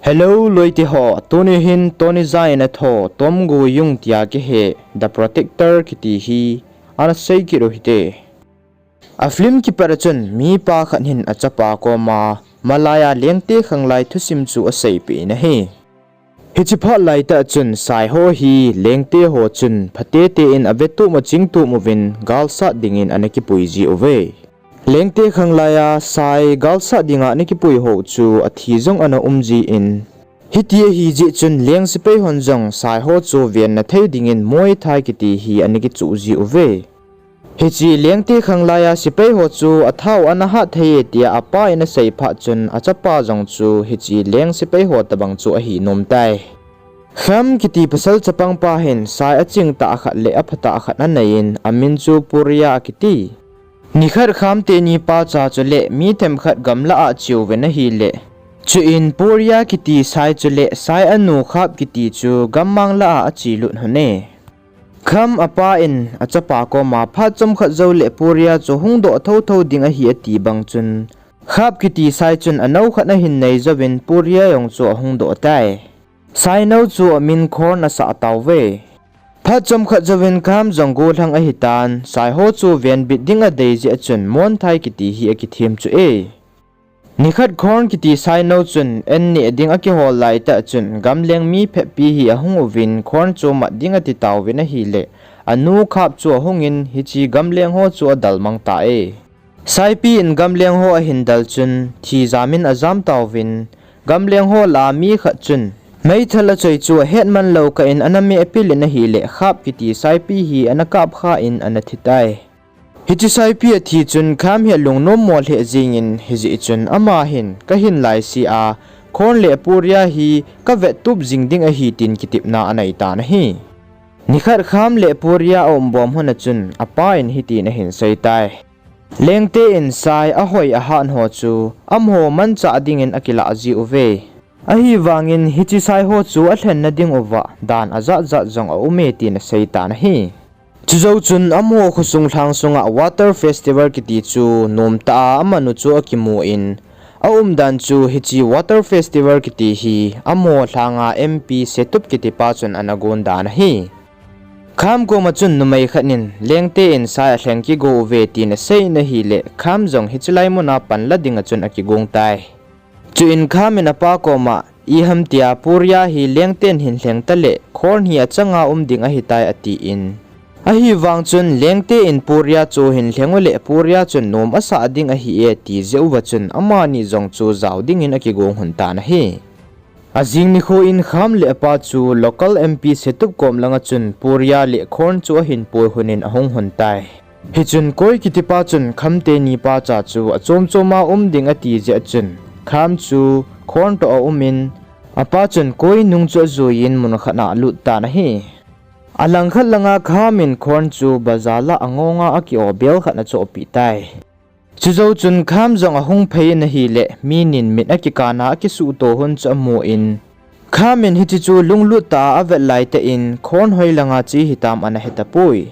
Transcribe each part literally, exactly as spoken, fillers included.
Hello loite ho, tuni hin Tony Jaa in atho Tom Goo Hyun tia kihe The Protector kiti hi ana sei kit u hite. A film kipat a chun mipa khat hin achapa koma malaiya lengte khanglai thusim chu aseipeh in ahi. Hiche phat laitah chun Sai ho hi lengte ho chun phatechan avettup achingtup uvin galsat dingin ana kipui ji uve. Lengte khanglaiya Sai galsat dinga ana kipui ho chu athi jong ana um jin, hiti ahi jeh chun leng sepai hon jong Sai ho chu venna thei dingin Muay Thai kiti hi ana kichuh ji uve. Hiche lengte khanglaiya sepai ho chu athau ana hat thei e tia apa in asei phat chun achapa jong chu hiche leng sepai ho tobang chu ahi nom tai. Kham kiti pasal chapang pa hin Sai achingtah khat le aphatah khat anei in amin chu Puria akiti. Nikhat Kham teni pacha chule mi themkhat gamlah a ache uvin ahile, chuin Puria kiti Sai chule Sai anu Khap kiti chu gammang lah a achelut lhon e. Kham apa in achapa koma phat chomkhat joule Puria chu hungdoh thouthou ding ahi ati bang chun, Khap kiti Sai chun anou khat ahin nei jouvin Puria jong chu ahungdoh tai. Sai nou chu amin Khorn asah tauve. Phat chomkhat jouvin Kham jong gollhang ahitan, Sai ho chu venbit ding adei jeh a chun Muay Thai kiti hi akithem chu e. Nikhat Khorn kiti Sai nou chun en neh ding akihol laitah chun gamleng mi phabep hi ahung uvin Khorn chu mat ding ati tauvin ahile, anu Khap chu ahungin hiche gamleng ho chu adalmang ta e. Saipi in gamleng ho ahin del chun thijamin ajam tauvin, gamleng ho lah a mi khat chun meithal achoi chu ahetman lou kah in ana meh pil in ahile, Khap kiti Saipi hi ana kapkha in ana thi tai. Hiche Saipi athi chun Kham hi alungnom mo lheh jengin, hijeh chun ama hin kahin laise a, Khorn le Puria hi kavettup jing ding ahi tin kitepna anei tan ahi. Nikhat Kham le Puria aumbom lhon a chun apa in hitin ahin sei tai. Lengte in Sai ahoi ahat ho chu amaho manchah dingin akilah ji uve. Ahivangin hiche Sai ho chu alhenna ding uva dan ajatjat jong aume tin asei tan ahi. Chujou chun amaho khosung lhang sunga Water Festival kiti chu nomtah a amanu chu akimun, aumdan chu hiche Water Festival kiti hi amaho lhanga M P Setup kitipa chun ana gon dan ahi. Kham koma chun numei khat in lengte in Sai alheng kigo uve tin asei in ahile, Kham jong hiche lai muna panla dinga chun akigong tai. Chuin Kham in apa koma, iham tia Puria hi lengten hin lheng tale, Khorn hi achanga um ding ahitai atin. Ahivang chun lengte in Puria chu hin lheng ule Puria chun nom asah ding ahi e ti jeh uva chun amani jong chu jao dingin akigong lhon tan ahi. Ajing nikho in Kham le apa chu local M P Setup kom langa chun Puria le Khorn chu ahin pui lhonin ahung lhon tai. Hichun Koi kitipa chun Kham teni pacha chu achom choma um ding ati jeh a chun Kham chu Khorn toh aumin, apa chun Koi nung chu ajuiyin mun khat a alut tan ahi. Alangkhat langa Kham in Khorn chu bazar lah a ngonga aki-o bel khat ana chohpeh tai. Chujou chun Kham jong ahung phei in ahile, mi nin mit akikan a akisuhto lhon chu amun, Kham in hiche chu lunglut tah a avet laitah in Khorn hoilanga che hitam ana hetapoi.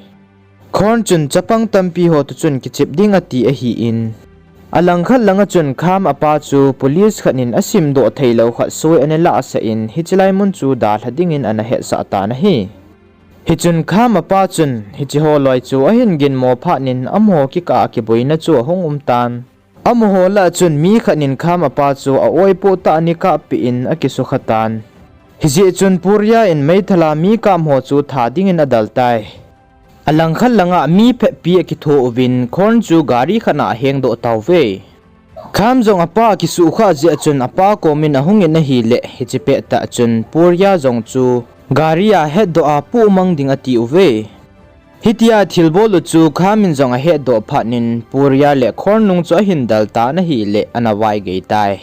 Khorn chun chapang tampi ho toh chun kichep ding ati ahin, alangkhat langa chun Kham apa chu police khat in asimdoh theilou khat soi ana lahsah in, hiche lai mun chu dalha dingin ana hetsah tan ahi. Hichun Kham apa chun hiche holoi chu ahin ginmo phatnin amaho kikah a kiboina chu ahung um tan. Amaho lah a chun mi khat in Kham apa chu a-oipoh tah a nikah peh in akisukha tan. Hijeh chun Puria in meithal a mi kap ho chu tha dingin adel tai. Alangkhat langa mi phabep akitho uvin Khorn chu gari khat a ahengdoh tauve. Kham jong apa akisuhkhah jeh a chun apa komin ahungin ahile, hiche pettah chun Puria jong chu gari a hetdoh a pohmang ding ati uve. Hitia thilbol u chu Kham in jong ahetdoh phatnin Puria le Khorn nung chu ahin del tan ahile ana vaigei tai.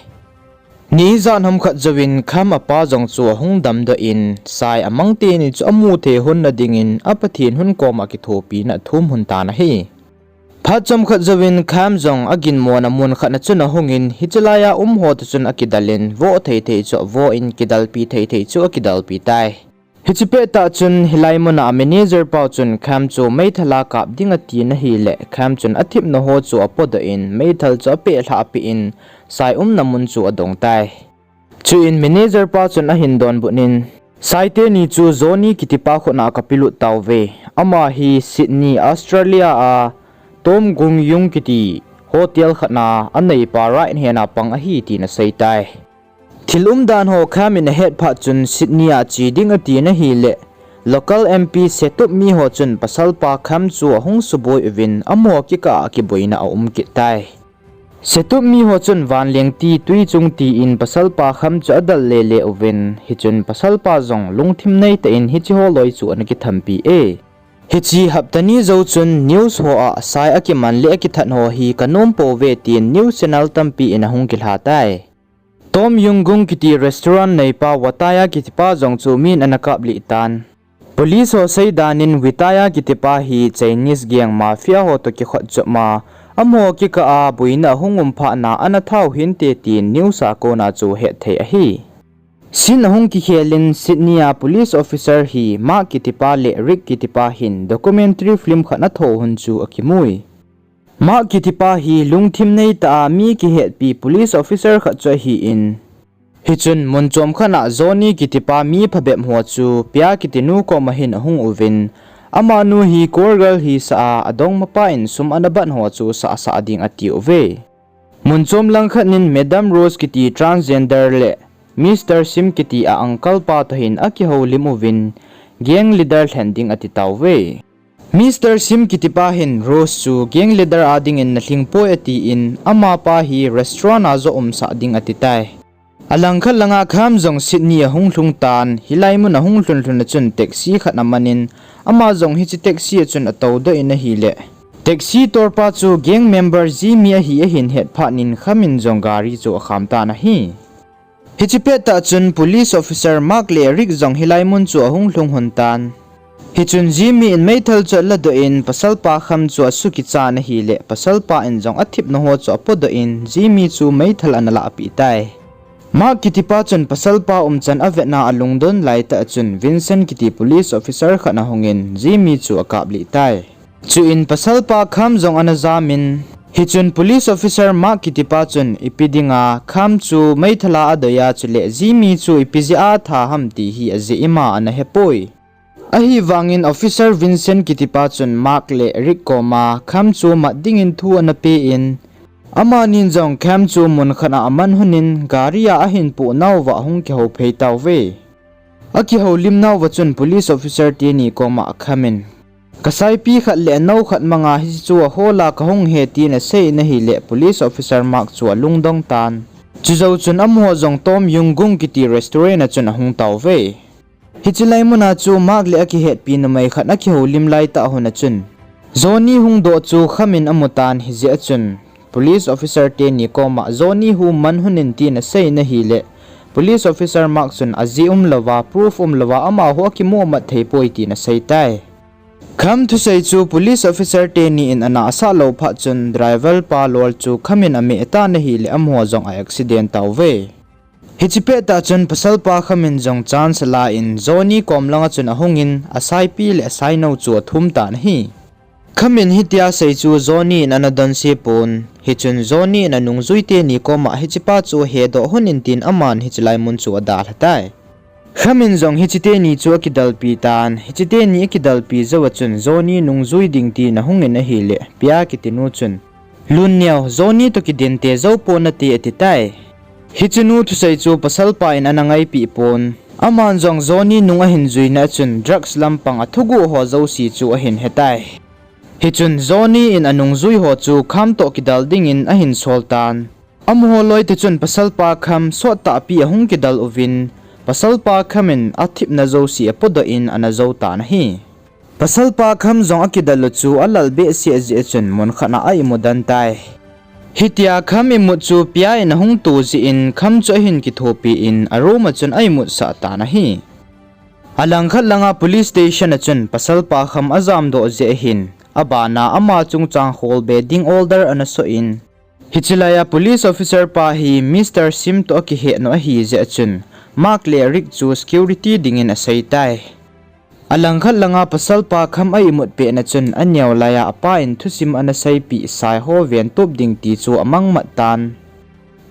Ni ijat ham khat jouvin Kham apa jong chu ahung damdoh in, Sai amang teni chu amu thei lhonna dingin a Pathen lhun koma kithopina athum lhon tan ahi. Phat chomkhat jouvin Kham jong aginmona mun khat a chun ahungin, hiche laiya um ho toh chun akidel in, voh thei thei chu avoh in, kidelpi thei thei chu akidelpi tai. Hiche pettah chun hilai muna manager pau chun Kham chu meithal a kap ding atin ahile, Kham chun athepna ho chu apodoh in, meithal chu apehlhah peh in, Sai umna mun chu adong tai. Chuin manager pa chun ahin donbut in, Sai teni chu Johnny kitipa khutna kapelut tauve. Ama hi Sydney, Australia a Tom Gung Yung kiti hotel khatna aneipa right hand a pang ahi tin aseitai. Thil umdan ho Kham in ahet phat chun Sydney a che ding atin ahileh, local M P Setup mi ho chun pasalpa Kham chu ahung suboi uvin amaho kikah a kiboina aum kit tai. Setup mi ho chun vanleng ti tui chung tin pasalpa Kham chu adal lele uvin, hichun pasalpa jong lungthim neitah in hiche ho loi chu ana kithampi e. Hiche hapta ni jou chun news ho a Sai akiman le akithat ho hi kanom pouve tin news channel tampi in ahung kilha tai. Tom Yung Gung kiti restaurant neipa Wataya kitipa jong chu min ana kaplih tan. Police ho seidan in Wataya kitipa hi Chinese gang mafia ho toh kikhot chopma, amaho kikah a boina ahung um phatna ana thau hinte tin news a kona chu hetthei ahi. Scene ahung kikhel in Sydney a police officer hi Mark kitipa le Rick kitipa hin documentary film khat ana tho hun chu akimui. Mark kitipa hi lungthim neitah a mi kihetpi police officer khat chu ahin, hichun mun chom khat a Johnny kitipa mi phabep ho chu Pia kitinu koma hin ahung uvin, amanu hi call girl hisah a adongmapa in sum ana ban ho chu sahsah ding atiuve. Mun chom langkhat in Madam Rose kiti transgender le Mister Sim kiti a uncle pa toh hin akihoulim uvin, gang leader lhen ding atitauve. Mister Sim kitipa hin Rose chu gang leader a dingin nalhingpoi atin, amapa hi restaurant a joh umsah ding atitai. Alangkhat langa Kham jong Sydney ahung lhung tan, hilai mun ahung lhun lhun a chun taxi khat aman in, ama jong hiche taxi a chun atoudoh in ahileh, taxi torpa chu gang member Jimmy ahi ahin het phat in Kham in jong gari chu akham tan ahi. Hiche pettah chun police officer Mark le Rick jong hilai mun chu ahung lhung lhon tan. Hichun Jimmy in meithal chu aladoh in pasalpa Kham chu asukichat ahileh, pasalpa in jong athipna ho chu apodoh in Jimmy chu meithal analahpeh tai. Mark kitipa chun pasalpa umchan avetna alungdon laitah chun Vincent kiti police officer khat ahungin Jimmy chu akaplih tai. Chuin pasalpa Kham jong ana jamin, hichun police officer Mark kitipa chun ipi dinga Kham chu meithal a adoi a chuleh Jimmy chu ipi jeh a atha ham ti hi ajeh ima ana hepoi. Ahivangin officer Vincent kitipa chun Mark le Rick koma Kham chu mat dingin thu anapen, amanin jong Kham chu mun khat a aman lhonin gari a ahin pohnauva ahung kihouphei tauve. Akihoulimnauva chun police officer teni koma Kham in, kasaipi khat le anou khat manga hiche chu ahol a kahung ahi tin asei in ahileh police officer Mark chu alungdong tan. Chujou chun amaho jong Tom Yung Gung kiti restaurant a chun ahung tauve. Hiche lai muna chu Mark le akihetpi numei khat akihoulim laitah hun a chun Johnny hungdoh chu Kham in amutan, hijeh a chun police officer teni koma Johnny hu man lhonin tin asei in ahileh, police officer Mark chun ajeh umlouva, proof umlouva amaho akimohmat theipoi tin aseitai. Kham thusei chu police officer teni in ana asah lou phat chun driver pa lol chu Kham in ameh tan ahileh amaho jong a accident tauve. Hiche pettah chun pasalpa Kham in jong chance ala in Johnny kom langa chun ahungin asaipi le asainou chu athum tan ahi. Kham in hitia asei chu Johnny in ana donse pon, hichun Johnny in anungjui teni koma hichepa chu hedoh lhonin tin aman hiche lai mun chu adalhatai. Kham in jong hiche teni chu akidalpi tan, hiche teni akidalpi jouva chun Johnny nungjui ding tin ahungin ahileh, Pia kitinu chun, Lunneo, Johnny toh kidinte jou pon nate atitai. Hichenu thusei chu pasalpa in ana ngaipeh pon. Aman jong Johnny nung ahin juina a chun drugs lampang athuguh ho jouse chu ahin hetai. Hichun Johnny in anungjui ho chu Kham toh kidal dingin ahin sol tan. Amaho loi toh chun pasalpa Kham sottahpi ahung kidal uvin, pasalpa Kham in athipna jouse apodoh in ana jou tan ahi. Pasalpa Kham jong akidal u chu alal behseh jeh a chun mun khat a a-imu den tai. Hitia Kham imut chu Pia in ahung to jeh in Kham chu ahin kithopi in a room a chun a-imutsah tan ahi. Alangkhat langa police station a chun pasalpa Kham ajamdoh jeh ahin, abana ama chungchang kholbe ding order ana soh in, hiche laiya police officer pa hi Mister Sim toh akihet u ahi jeh a chun, Mark le Rick chu security dingin asei tai. Alangkhat langa pasalpa Kham a-imut petna chun aneo laiya apa in thusim ana seipeh sai ho ventup ding ti chu amangmat tan.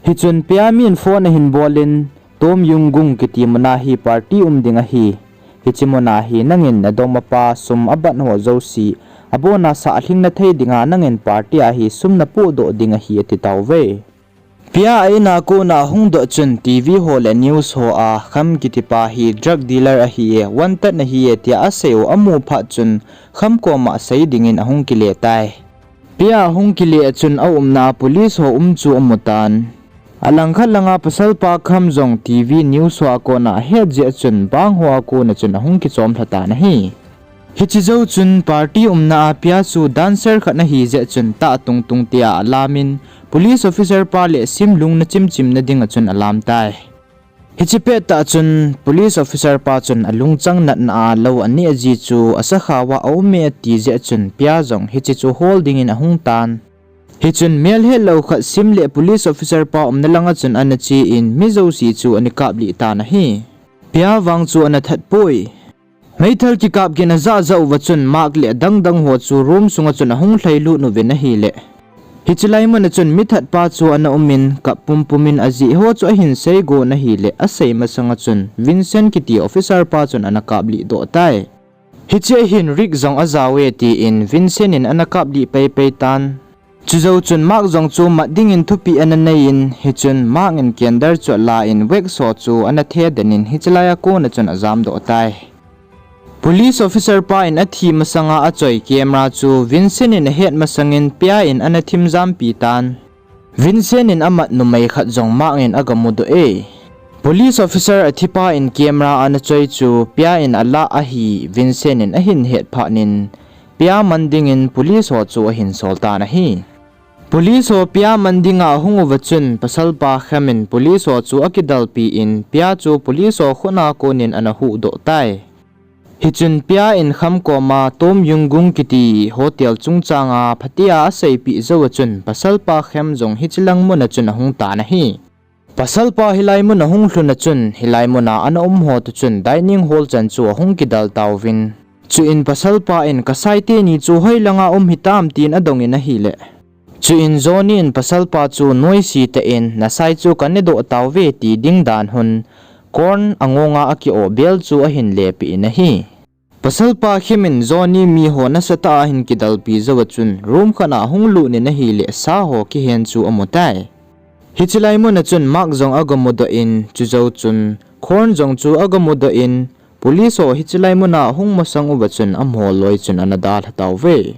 Hichun Pia min phone ahin bol in, Tom Yung Gung kiti muna hi party um ding ahi. Hiche muna hi nangin nadom apa sum abat ho jouse, abona sah lhing nathei dinga nangin party a hi sum napohdoh ding ahi, ati tauve. Pia a in a kona ahung doh chun T V ho le news ho a Kham kiti pa hi drug dealer ahi e, wanted ahi e tia asei u amu phat chun Kham koma sei dingin ahung kile tai. Pia ahung kile a chun aumna a police ho um chu amu tan. Alangkhat langa pasal pa Kham jong T V news ho a kona ahet jeh chun bang ho a kona chun ahung kichom lha tan ahi. Hiche jou chun party umna a Pia chu dancer khat ahi jeh chun tah tung tung tia alamin, police officer pa le sim lungna chimchim na dinga chun alam tai. Hiche pettah chun police officer pa chun alungchang natna a lou aneh ji chu asakha uva aume ati jeh chun Pia jong hiche chu hol dingin ahung tan. Hichun melhet lou khat sim le police officer pa umna langa chun ana che in mi jouse chu ana kaplih tan ahi. Pia vang chu ana that poi. Meithal kikap gin ajah jah uva chun Mark le adang dang ho chu room sunga chun ahung lhailut uvin ahile. Hiche lai muna chun mi that pa chu ana umin kap pumpum in ajeh ho chu ahin sei gon ahile asei masanga chun Vincent kiti officer pa chun ana kaplih doh tai. Hiche ahin Rick jong ajao e tin Vincent in ana kaplih peipei tan. Chujou chun Mark jong chu mat dingin thupeh ana nei in, hichun Mark in candle chu ala in wax ho chu ana the den in hiche lai a kona chun ajam doh tai. Police officer pa in athi masanga achoi camera chu Vincent in ahet masangin Pia in ana thim jampi tan. Vincent in amat numei khat jong Mark in aga mudoh e. Police officer athipa in camera ana choi chu Pia in alah ahi Vincent in ahin het phat in Pia man dingin police ho chu ahin sol tan ahi. Police ho Pia man dinga ahung uva chun pasal pa Kham in police ho chu akidalpi in Pia chu police ho khut a konin ana huhdoh tai. Hichun Pia in Kham koma Tom Yung Gung kiti hotel chungchanga phatea aseipeh jou a chun pasal pa Kham jong hiche lang muna chun ahung tan ahi. Pasal pa hilai mun ahung lhun a chun hilai muna ana um ho toh chun dining hall chan chu ahung kidal tauvin. Chuin pasal pa in kasai teni chu hoilanga um hitam tin adong in ahile. Chuin Johnny in pasal pa chu noise tah in nasai chu kanedoh tauve ti ding dan hun, corn angonga aki-oh bel chu ahin lepeh in ahi. Pasal pa Kham in Johnny mi ho nasatah a ahin kidalpi jou a chun room khat a ahung lut in ahile sa ho kihen chu amu tai. Hiche lai muna chun Mark jong aga mudoh in chujou chun corn jong chu aga mudoh in police ho hiche lai muna ahung masang uva chun amaho loi chun ana dalha tauve.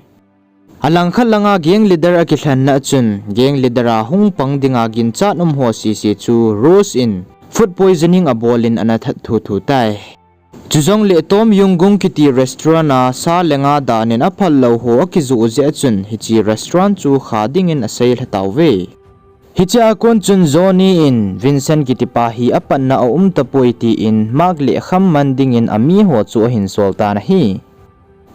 Alangkhat langa gang leader akilhenna a chun gang leader a hung pang dinga ginchat um ho sese chu Rose in food poisoning abol in ana that thuthu tai. Chujongle Tom Yung Gung kiti restaurant a sa le nga dan in aphal lou ho akijoh jeh a chun hiche restaurant chu kha dingin asei lha tauve. Hiche a kon chun Johnny in Vincent kitipa hi apatna a um tapoi tin Mark le Kham man dingin ami ho chu ahin sol tan ahi.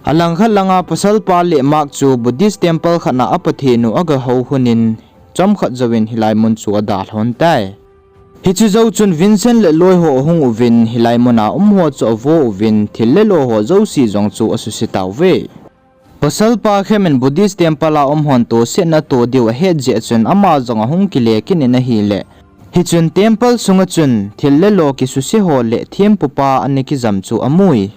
Alangkhat langa pasal pa le Mark chu Buddhist temple khat a Pathen u aga hou lhon in chomkhat jouvin hilai mun chu adalha lhon tai. Hiche jou chun Vincent le loi ho ahung uvin hilai muna um ho chu avo uvin thil le lo ho jouse jong chu asuse tauve. Pasal pa Kham in Buddhist temple a um hon tosetna ato diu ahet jeh a chun ama jong ahung kile kit in ahile. Hichun temple sunga chun thil le lo kisuse ho le thempupa ana kijam chu amui.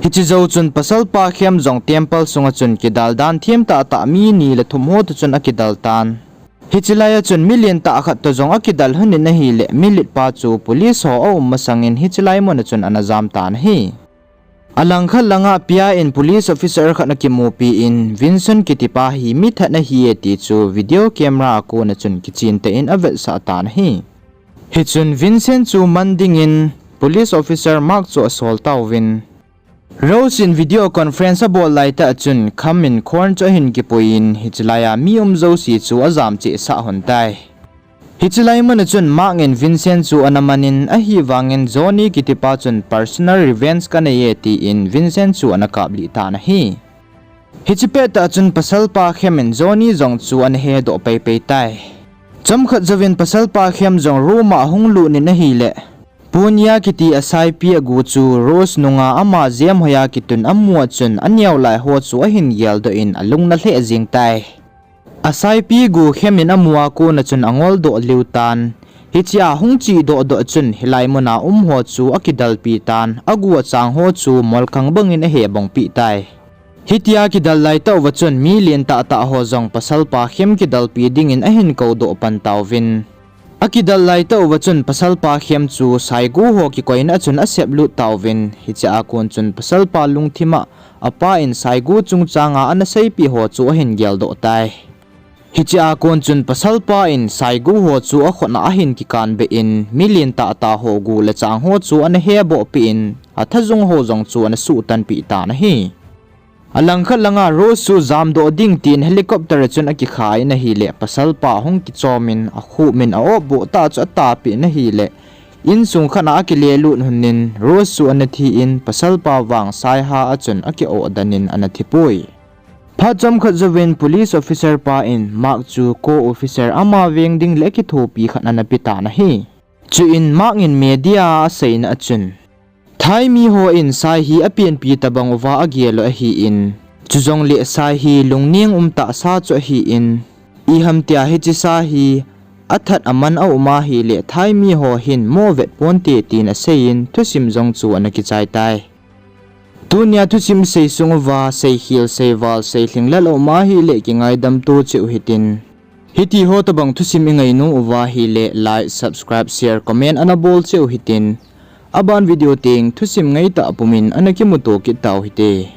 Hiche jou chun pasal pa Kham jong temple sunga chun kidal dan them tahtah mi ni le thum ho toh chun akidal tan. Hiche lai a chun mi lentah khat toh jong akidal lhon in ahile mi letpa chu police ho aum masangin hiche lai mun a chun ana jam tan ahi. Alangkhat langa Pia in police officer khat akimupi in Vincent kitipa hi mi that ahi e ti chu video camera a kon a chun kichen tah in avetsah tan ahi. Hichun Vincent chu man dingin police officer Mark chu asol tauvin. Rose in video conference abol laitah chun Kham in corn chu ahin kipui in hiche lai a mi um jouse chu ajam chehsah lhon tai. Hiche lai mun a chun Mark in Vincent chu ana man in ahivangin Johnny kitipa chun personal revenge kanei e tin Vincent chu ana kaplih tan ahi. Hiche pettah chun pasal pa Kham in Johnny jong chu ana hedoh peipei tai. Chomkhat jouvin pasal pa Kham jong room a ahung lut in ahile. Punia kiti asaipi agu chu Rose nunga ama jemhoiya kitun amu a chun aneo lai ho chu ahin geldoh in alung ana lheh jeng tai. Asaipi gu Kham in amu a kon a chun angoldoh liu tan. Hichea hung chihdoh doh chun hilai muna um ho chu akidalpi tan, agu achang ho chu molkhang bangin ahe bongpeh tai. Hitia kidal laitah uva chun mi lentah tah ho jong pasalpa khem kidalpi dingin ahin koudoh pan tauvin. Akidal laitah uva chun pasalpa khem chu saigu ho kikoina a chun aseplut tauvin, hichea kon chun pasalpa lungthima apa in saigu chungchanga ana seipeh ho chu ahin geldoh tai. Hichea kon chun pasalpa in saigu ho chu akhutna ahin kikanbeh in, mi lentah tah ho gu le chang ho chu ana hebohpeh in, athajung ho jong chu ana suhtanpeh tan ahi. Alangkhat langa Rose chu jamdoh ding tin helicopter a chun akikha in ahile, pasalpa hung kichomin, akhumin, aopboh tah chu atapeh in ahile, insung khatna akilelut lhonin Rose chu ana thi in, pasalpa vang saiha a chun akiohdan in ana thipoi. Phat chomkhat jouvin police officer pa in Mark chu co-officer ama veng ding le kithopi khat ana pe tan ahi. Chuin Mark in media a aseina a chun, Thai mi ho in sai hi apenpi tobang uva agel u ahin, chujongle sai hi lungneng umtahsa chu ahin, iham tia hiche sa hi athat aman aum ahile Thai mi ho hin mo vet ponte tin aseiyin thusim jong chu ana kichai tai. Tunia thusim isei sung uva seikhel, seival, seilhinglel aum ahile kingaidam to cheh u hitin. Hitiho tobang thusim ingainom uva ahile like, subscribe, share, comment ana bol cheh u hitin. Aban video teng thusim ngaitah pumin ana kimuto kit tau hite.